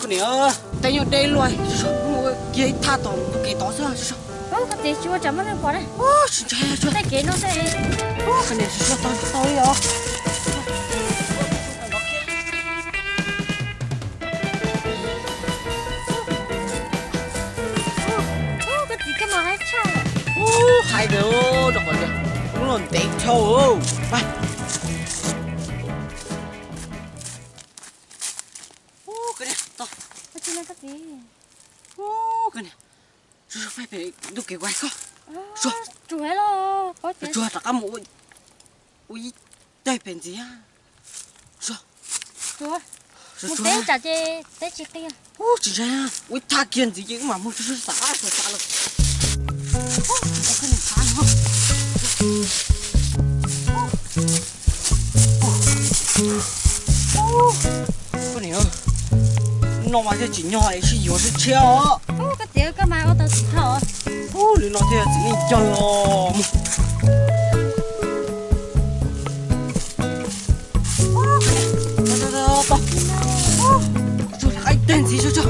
Koj niam, teb nyob deb luaj, kiag ib thaj tom ntug kev tod xwb. Koj txiv, tsis ua tsam muaj neeg pom na. Tsis ntshai, tej kev no tej. Koj niam, tsis tau tsis tau li os. Koj txiv, koj mas hais tshaj. Hais tias rau qhov tias hnub no ntev dhau. Koj niam, tsuag tsuag pem ntug kev ua koj. Tsuag, tsuag rov qab mus ua ib teg pem ntxiv. Tsuag, mus teb tsam ces teb tsis qi. Ub, tsis ntshai, ua ib thaj kiag ntxiv ces wb mam mus tsuag tsuag xav xav lawm. Koj niam, no mas thiaj tsim nyog es sib yuav sib tshiab os. Koj txiv, koj mas ua tau txim dhau. Ub, li no thiaj txim neej yawg os. Tsuag, rov qab ib teg ntxiv, tsuag, tsuag.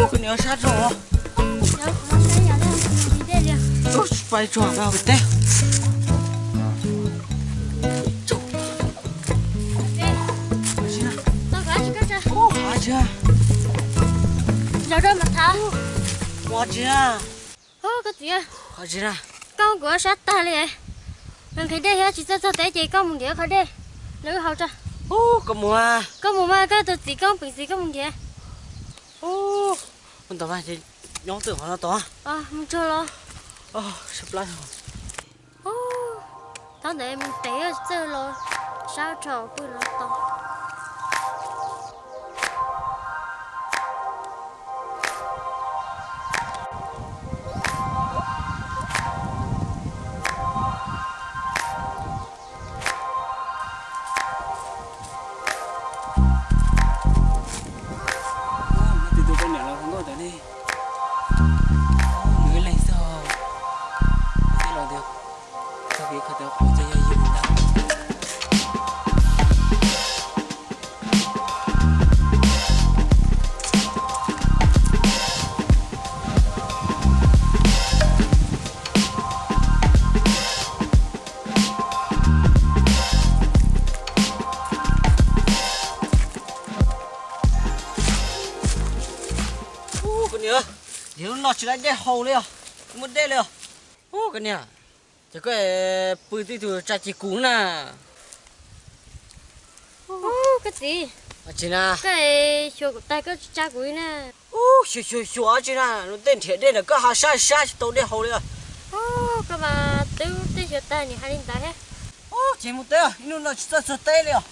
Koj niam, sab rau os. Pais tsuag pais hauv teb. Ua tsis na. Koj txiv, koj nqhis dej thiab tsis txawj txog teb ces koj mus nrhiav qhov dej los wb haus tso. Koj mus mas koj tus txiv koj peem txiv koj mus nrhiav. Mus ntawd mas ces nyob twj qhov no tod. Mus tsuag los. Thab ntawd mus pem txawj los sab rau pw no tod. Tus tus poj niam los hluas nkauj ntawd ne. Nws ib leeg xwb. Tej laus tias txog kev khaws tawv qhov ces yog yus ntag. Ub, koj niam, yog hnub no tsis laib dej haus li os, tsis muaj dej li os. Ub, koj niam, ces koj pw tib tug tsa ces kuv na. Koj txiv, tsis na, koj xyuas kuv tag koj tsis tsa kuv li na. Ub, xyuas xyuas xyuas tsis na, luag tej nrhiav dej ntawm koj ho sab sab tsis tau dej haus li os. Koj mas twb tej xyuas tag nws hais li ntawd thiab. Ub, ces mus teb, ib hnub no tsis txawj txog teb li os.